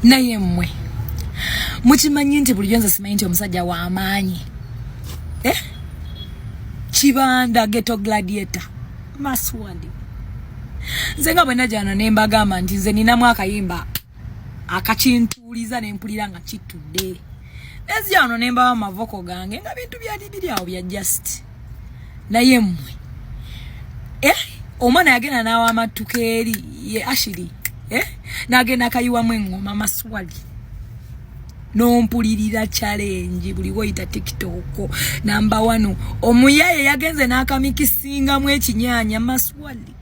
Naye mmwe mukimanyi nti bulijjo nze simanyi nti omusajja w'amaanyi, eh? Kibanda Ghetto Gladiator Maswali. Nze nga bwe najano ne mbagamba nti nze ninamu akayimba akakintuuliza ne mpulira nga kitudde, nezija wano ne mbawa amavoko gange nga bintu byali biri awo bya just. Naye mmwe, eh? Omwana yagenda n'awa amattuka eri ye Ashiri, eh? N'agenda akayiwamu eŋŋoma Maswali, nompulirira challenge buli woyita TikTok namba wano. Omuyaye yagenze n'akamikisingamu ekinyaanya Maswali,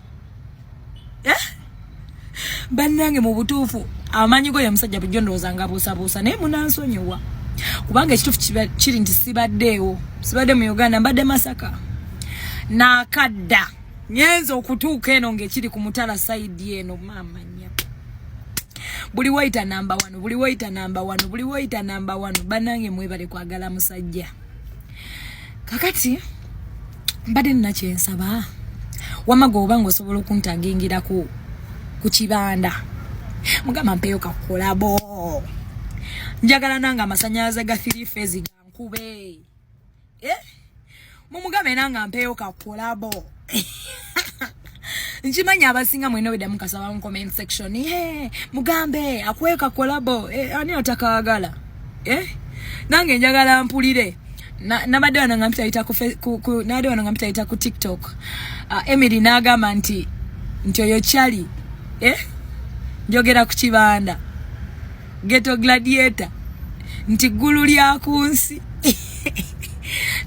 eh? Bannange, mu butuufu amaanyi go ye musajja bulijjo ndowooza nga buusabuusa, naye munansonyiwa kubanga ekituufu kiri nti sibaddeewo, sibadde mu Uganda, mbadde Masaka. Naakadda nyenza okutuuka eno ng'ekiri ku mutala side eno. Maama nnyabo, buli wayita namba wano, buli wayita namba wano, buli wayita namba wano. Bannange, mwebale kwagala musajja. Kakati mbadde nina kyensaba. Wamma gwe oba ng'osobola okuntagingira ku Kibanda, mugamba mpeeyo ka collabo. Njagala nange amasanyalaze ga three phase gankube, eh? Mumugambe nange mpeeyo ka collabo. Nkimanyi abasinga mwena obedda mukasaba mu comment section, hey, mugambe akuwe ka collabo, eh, ani atakaagala, eh? Nange njagala mpulire. Nabadde wano nga mpitayita ku nabadde wano nga mpitayita ku TikTok, Emily n'agamba nti oyo kyali, eh? Njogera ku Kibanda Ghetto Gladiator, nti ggulu lya ku nsi.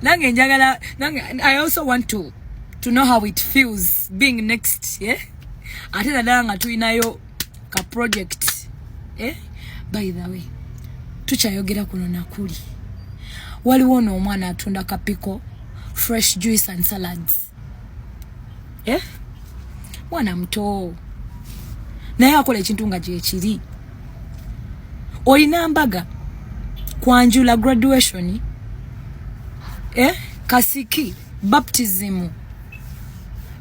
Nange njagala, nange I also want to know how it feels being next, yeah? Ate naddala nga tulinayo ka project, eh? By the way, tukyayogera kuno nakuli, waliwo n'omwana atunda kapiko fresh juice and salads, eh? Mwana muto naye akola ekintu nga gyekiri. Olina mbaga, kwanjula, graduation, eh? Kasiki, baptism,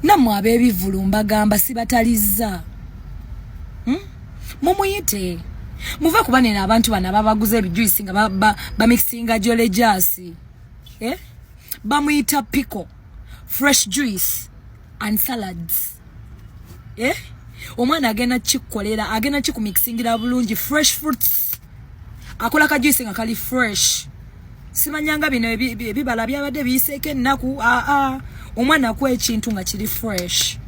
nammwe ab'ebivulu mbagamba sibatalizza, Mumuyite, muve kuba neno abantu bano ababaguza ebijuisi nga bamixinga ba jolejasi, eh? Bamuyita Pico Fresh Juice and Salads, eh? Omwana agenda kikukolera, agenda kikumixingira bulungi fresh fruits, akola ka juice nga kali fresh. Simanyanga bino ebibala byabadde biyiseeko ennaku. Aa, omwana akuwa ekintu nga kiri fresh.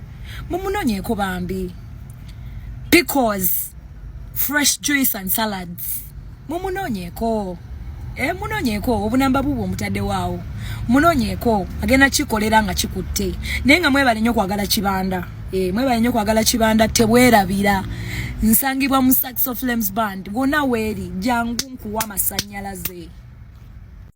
Mumunonyeeko bambi, Because Fresh Juice and Salads, mumunonyeeko, e, munonyeeko. Obunamba bubwo omutaddewaawo, munonyeeko, agenda kikolera nga kikutte. Naye nga mwebale nnyo kwagala Kibanda, e, mwebale nnyo kwagala Kibanda. Tebwerabira, nsangibwa mu Saxo Flames Band. Wonna weeri, jangu nkuwa amasanyalaze.